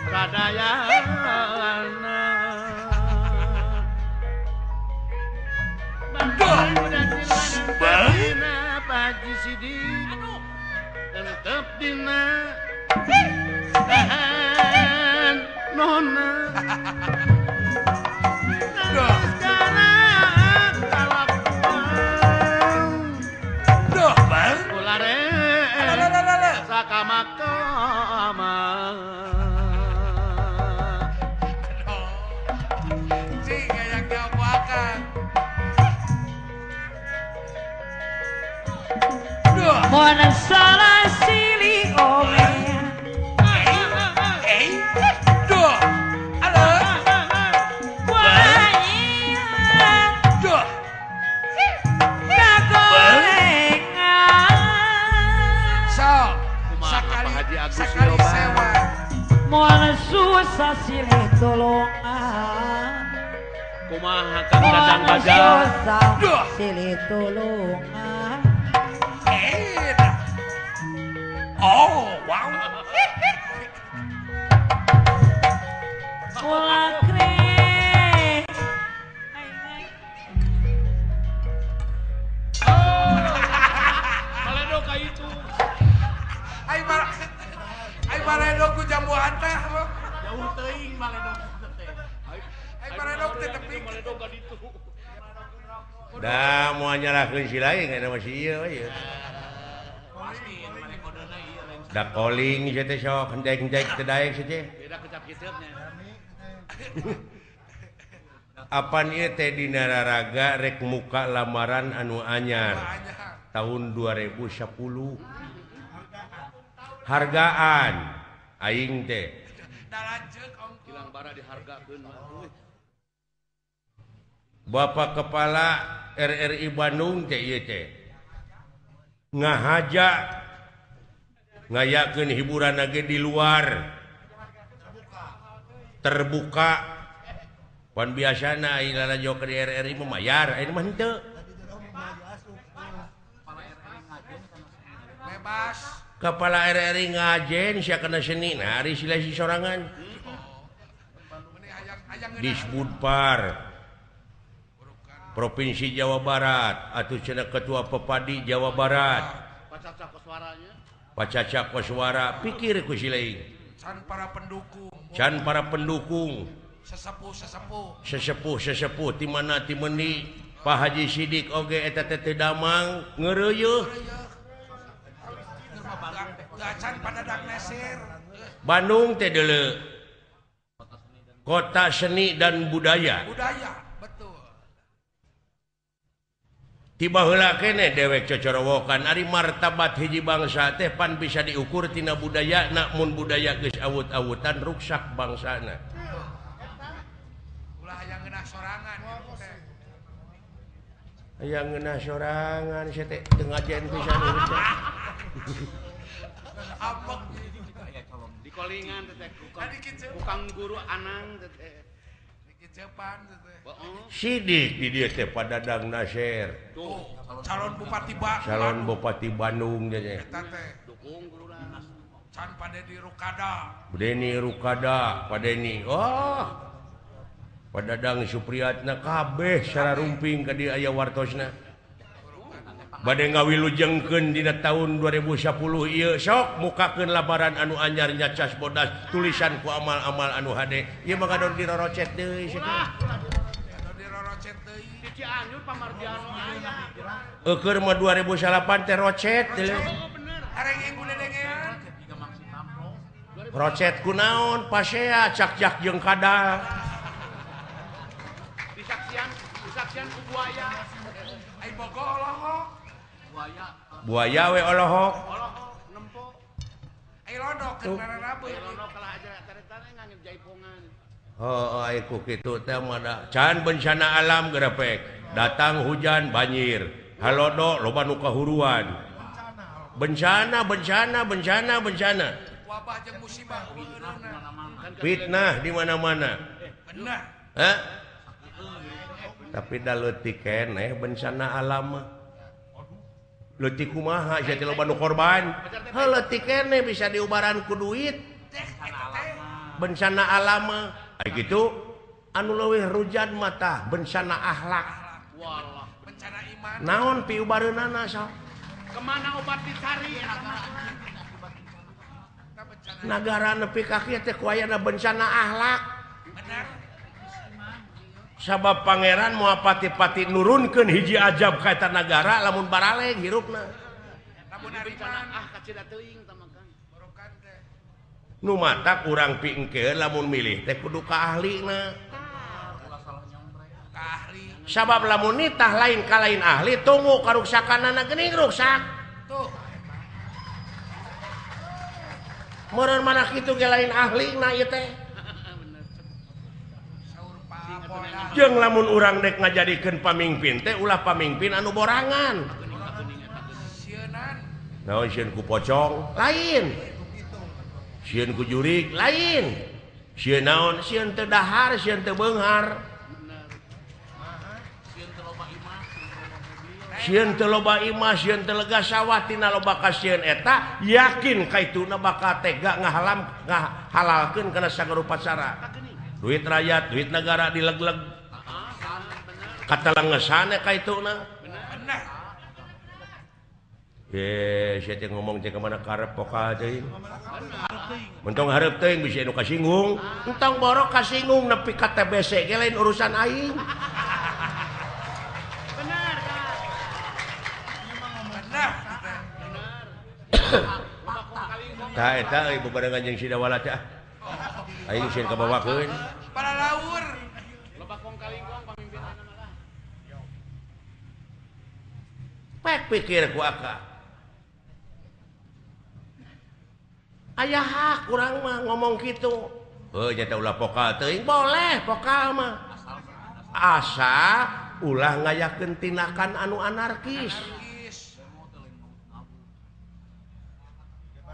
Sadayana Bang Pak Haji Sidik tetep dina tahan nona sekarang kalakuan duh bang ulare sakama-kama cing yang nyawakan Mona salah sili ome duh halo duh kagorengan so sakali sakali sewa Mona susah silih tolongan kumaha Kang Dadang Bajal susah silih tolongan. Oh, wow. Kulakre. Maledo ka itu. Ai maledo ku jambu antah. Jauh teuing maledo teh. Ai maledo teh tepi. Maledo ka ditu. Da moal nyalahkeun si lain eta mah si ieu we. Da koling sia teh sok hendek-hendek teu daek sia teh. Beda kecap kiteupnya. Apan ieu teh dina raraga rek muka lamaran anu anyar tahun 2010. Hargaan aing teh. Kilang bara dihargakeun mah. Bapak Kepala RRI Bandung teh ieu teh. Ngahaja ngayakeun hiburan lagi di luar terbuka pan biasana aya lalajo ke RRI mah mayar aya mah henteu bebas kepala RRI ngajen sia kana seni nah ari sila si sorangan Disbudpar Provinsi Jawa Barat atuh cenah Ketua Pepadi Jawa Barat Pacaca koswara pikir ku si lain can para pendukung can para pendukung sesepuh sesepuh sesepuh sesepuh ti mana ti meuni Pak Haji Sidik oge eta teh teu damang ngeureuyeuh can padadak nesir Bandung teh deuleu kota seni dan budaya budaya betul tiba heula keneh dewek cocorowokan ari martabat hiji bangsa teh pan bisa diukur tina budaya namun budaya geus awut-awutan ruksak bangsana ulah hayang ngeunah sorangan hayang ngeunah sorangan sia teh teu ngajen pisan apek di kolingan teh kukang guru Anang teh Sidik di dia teh Padadang Nasir tuh calon bupati Bandung calon bupati Bandung teh dukung guruna can Padeni Rukada Padeni Rukada Padeni oh Padadang Supriyatna kabeh sararumping ka dieu aya wartosna bade ngawilujengkeun dina tahun 2010 ieu sok mukakeun lamaran anu anyar nyacas bodas tulisan ku amal-amal anu hade ieu mah gadon dirorocet deui sia gadon dirorocet deui di Cianjur Pamardiano aya eueur mah 2008 teh rocet deui areng ibu dedengean rocet kunaon pasea cak-cak jeung kadal disaksian disaksian ku buaya ai bogo olohok buaya we olohok olohok nempo ai lodok keur rarabeut lodok kalah aja taretan ngangge jaipongan heuh ai ku kitu teh mah can bencana alam gerepek datang hujan banjir halodo loba nu kahuruan bencana bencana bencana bencana wabah jeung musibah fitnah di mana-mana bener hah tapi da leutik keneh bencana alam mah leutik kumaha sia teh loba nu korban heuh leutik keneh bisa diubaran ku duit bencana alam mah gitu anu leuwih rujad mata bencana akhlak. Walah, bencana iman. Naon piubareunana sok? Kemana obat dicari? Nagara nepi ka kieu teh ku ayana bencana akhlak. Benar. Sabab pangeran moal pati-pati nurunkeun hiji ajab ka eta nagara lamun baraleng hirupna. Lamun bencana ah kacida teuing tah mah Kang. Borokan teh. Nu matak urang piengkeun lamun milih teh kudu ka ahlina. Ka ahli. Sabab lamun nitah lain ka lain ahli tunggu karuksakanana geuning ruksak. Tuh. Meureun mana kitu ge lain ahlina ieu teh. Saur Pak Polda. Jeung lamun urang dek ngajadikeun pamingpin teh ulah pamingpin anu borangan. Sieunan. Naon sieun ku pocong? Lain. Sieun ku jurig? Lain. Sieun naon? Sieun teu dahar, sieun teu beunghar. Sieun teu loba imah, sieun teu lega sawah tina loba kasieun eta yakin kaituna bakal tega ngahalam ngahalalkeun kana sagarupa cara. Duit rakyat, duit negara dileg-leg. Katalengesan kaituna. Benar. Ye, sia teh ngomong teh ka mana karep pokal teuing. Mentong hareup teuing bisa nu kasinggung. Entong borok kasinggung nepi ka TBC ge lain urusan aing. Benar, Kang. Benar. Benar. Tah eta euy bebarengan jeung si Dawala teh. Aing sieun kabawakeun. Para laur. Loba kong kalingkong pamimpinna malah. Pek pikir ku aka. Aya hak urang mah ngomong kitu. Heuh nya teh ulah pokal teuing, boleh pokal mah. Asa ulah ngayakeun tindakan anu anarkis.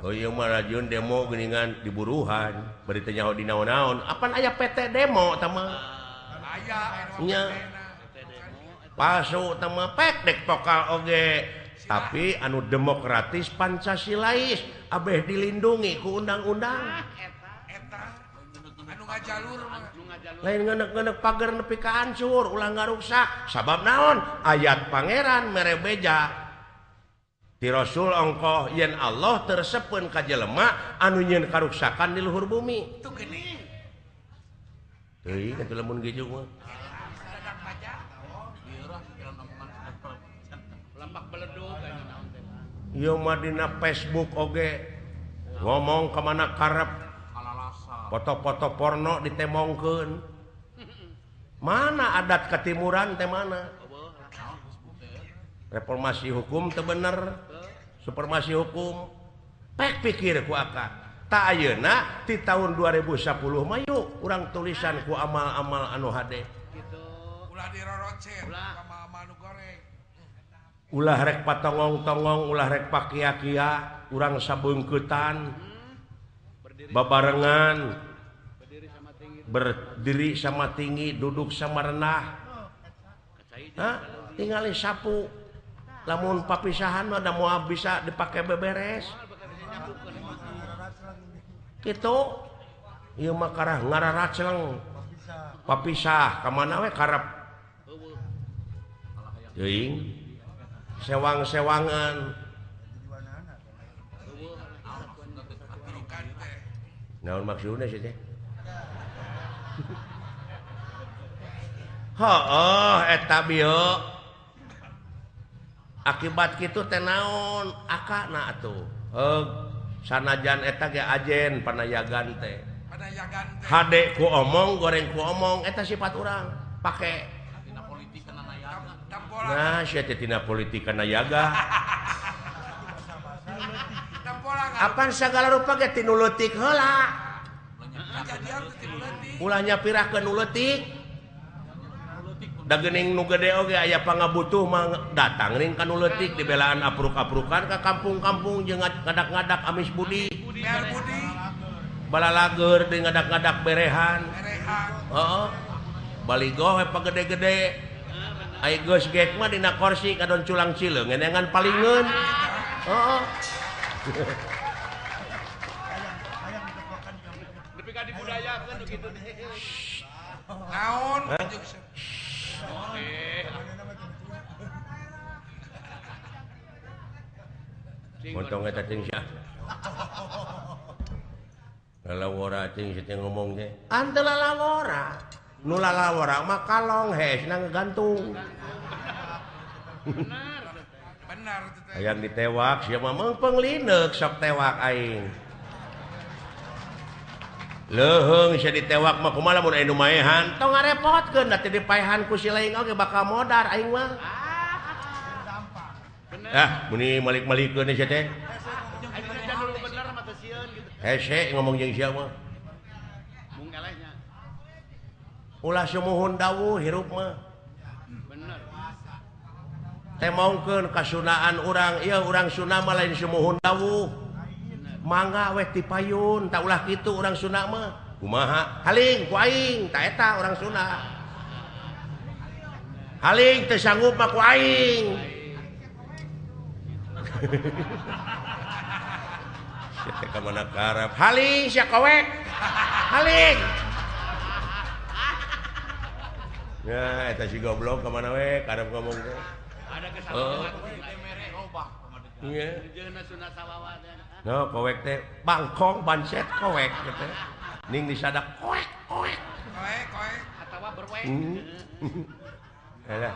Oh ieu mah rajun demo geuningan diburuhan, bari teu nyaho di naon-naon. Apan aya PT demo tah mah? Aya nya. Palsu tah mah pek dek pokal oge. Tapi anu demokratis Pancasilais abeh dilindungi ku undang-undang. Eta anu ngajalur mah. Lain ngenek-ngenek pagar nepi ka hancur, ulah ngaruksak. Sabab naon? Ayat pangeran mere beja. Ti Rasul ongkoh yen Allah tersepeun ka jelema anu nyieun karuksakan di luhur bumi. Tuh geuning. Teuing atuh lamun gejuk mah. Lampak beledug aya naon teh. Ieu mah dina Facebook oge ngomong ka mana karep. Foto-foto porno ditemongkeun. Mana adat ketimuran teh mana? Reformasi hukum teu bener. Supremasi hukum. Pek pikir ku aka. Ta ayeuna ti tahun 2010 mah yuk urang tulisan ku amal-amal anu hade. Gitu. Ulah dirorocet amal-amal nu goreng. Ulah rek patongong-tongong, ulah rek pakia-kia, urang sabeungkeutan. Babarengan. Berdiri sama tinggi, duduk sama rendah. Hah? Tingali sapu. Lamun papisahan mah da moal bisa dipake beberes. Kitu. Ieu mah karah ngararacleng. Papisah ka mana we karep. Teuing. Sewang-sewangan. Naon maksudna sih teh? Heuh eta bieu. Akibat kitu teh naon akana atuh. Heug sanajan eta ge ajen panayagan teh. Panayagan teh. Hade ku omong, goreng ku omong eta sifat urang pake. Tina politik kana nayaga. Nah, sia teh tina politik kana yaga. Apan sagala rupa ge ti nu leutik heula. Ulah nyapirakeun nu leutik. Da geuning nu gede oge aya pangabutuh mah datang ning ka nu leutik dibelaan apruk-aprukan ka kampung-kampung jeung ngadak-ngadak amis budi. Balalageur deui ngadak-ngadak berehan. Heeh. Baligoh we pagede-gede. Ai geus gek mah dina korsi kadon culang cileung ngeunangan palingeun. Heeh. Nepi ka dibudayakeun kitu teh. Naon Montong eta ting sia. Lalawora ting sia ngomong teh. Ante lalawora. Nu lalawora mah kalong hesna ngegantung. Benar. Benar teh. Hayang ditewak sia mah meungpeung lineuk sok tewak aing. Leuheung sia ditewak mah kumaha lamun aya nu maehan tong ngarepotkeun da teu dipaehan ku si lain oge bakal modar aing mah. Ah, muni malik-malikeun sia teh. Hese ngomong jeung sia mah. Mung elehnya. Ulah sumuhun dawuh hirup mah. Bener. Temongkeun kasunaan urang, ieu urang Sunda mah lain sumuhun dawuh. Mangga weh tipayun, tak ulah kitu urang Sunda mah. Kumaha? Haling ku aing, ta eta urang Sunda. Haling teu sanggup mah ku aing. Sia teh ka mana karep? Haling sia kowek. Haling. Ya eta si goblok ka mana we karep ngomong teh. Ada kesalahan. Iya. No, kowek teh bangkong bancet kowek gitu. Ning disadak kowek kowek. Kowek kowek atawa berwek. Alah.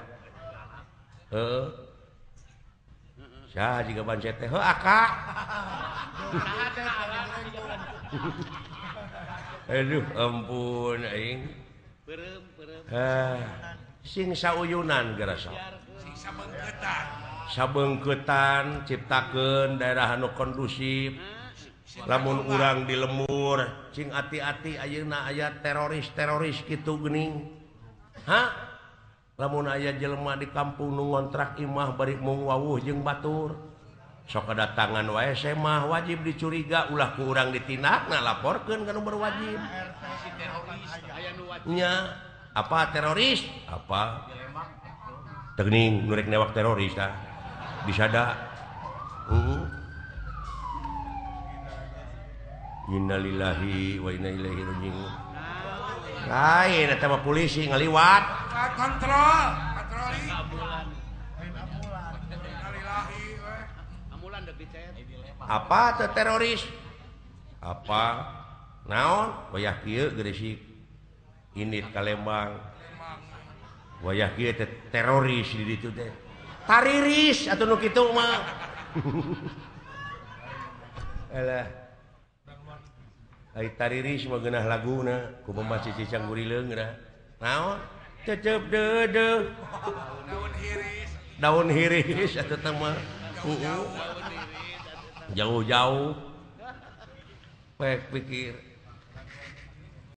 Heeh. Saha jiga bancet teh heuh aka. Aduh ampun aing. Peureum peureum. Sing sauyunan geura sok. Sing sabeungkeutan. Sabeungkeutan ciptakeun daerah anu kondusif. Lamun urang di lembur cing ati-ati ayeuna aya teroris-teroris kitu geuning. Hah? Lamun aya jelema di kampung nu ngontrak imah bari mung wawuh jeung batur. Sok kedatangan wae semah wajib dicuriga ulah ku urang ditindakna laporkeun ka nu berwajib. Nya, apa teroris? Apa? Teuning nu rek newak teroris tah. Disada. Innalillahi wa inna ilaihi raji'un. Lain eta mah polisi ngaliwat. Kontrol, patroli. Apa teh teroris? Apa? Naon? Wayah kieu Gresik. Indit ka Lembang. Wayah kieu teh teroris di ditu teh. Tariris atuh nu kitu mah. Alah. Ai tariris mah geunah laguna ku pembah cicicang gurileung geunah. Naon? Cecep deudeuh. Daun hiris. Daun hiris atuh teh mah. Jauh-jauh. Pek pikir.